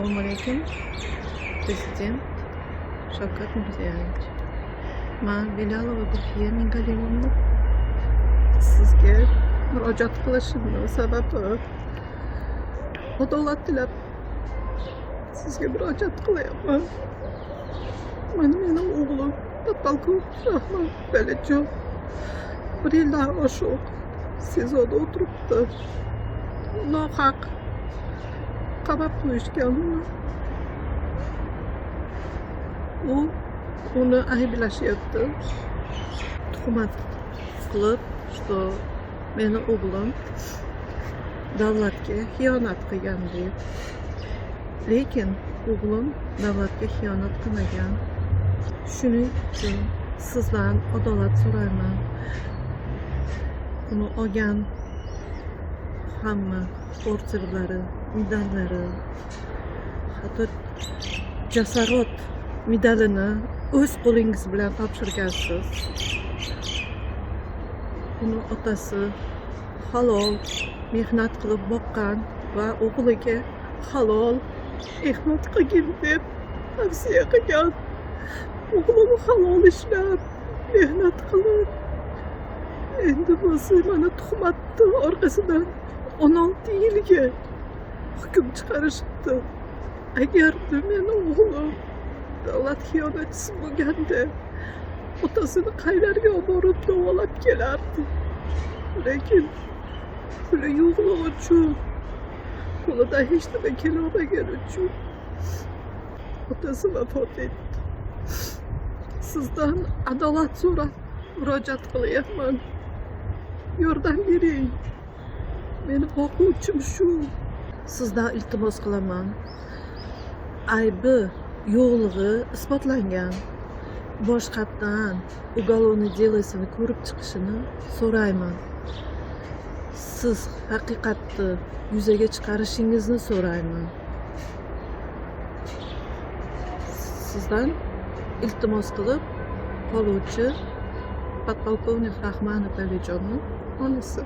Assalomu alaykum, prezident Shavkat Mirziyoyevich. Man Belalova Gulfiya Mingalimovna sizga murojaat qilishimni sababi adolat tilab sizga murojaat qilyapman. Mana meni o'g'lim podpolkovnik Rahmon Valijon bir yildan oshiq SIZOda o'tiribdi. Nohaq qamab qo'yishgan uni. U uni ayblashyapti. Tuhmat qilib, что meni o'g'lim davlatga xiyonat qilgan deb. Lekin o'g'lim davlatga xiyonat qilmagan. Shuning uchun sizdan adolat so'rayman. Uni olgan hamma orderlari, medallari, hatto jasorat medalini o'z qo'lingiz bilan topshirgansiz. Uni otasi halol mehnat qilib boqqan va o'g'liga halol mehnat qilgin deb tavsiya qilgan. O'g'lim halol ishlab, mehnat qilib, endi bo'lsa mana tuhmatni orqasidan 16 yilga hukm chiqarishibdi. Agarda meni o'g'lim davlat xiyonatchisi bo'lganda otasini qaylarga olib borib davolab kelardi. Lekin puli yo'qligi uchun, qo'lidan hech nima kelolmagani uchun otasi vafot etdi. Sizdan adolat so'rab murojaat qilyapman. Yordam bering. Meni boquvchim shu. Sizdan iltimos qilaman. Aybi yo'qligi isbotlangan. Boshqatdan уголовный дело sini ko'rib chiqishini so'rayman. Siz haqiqatni yuzaga chiqarishingizni so'rayman. Sizdan iltimos qilib qoluvchi podpolkovnik Rahmonov Alijonni onasi.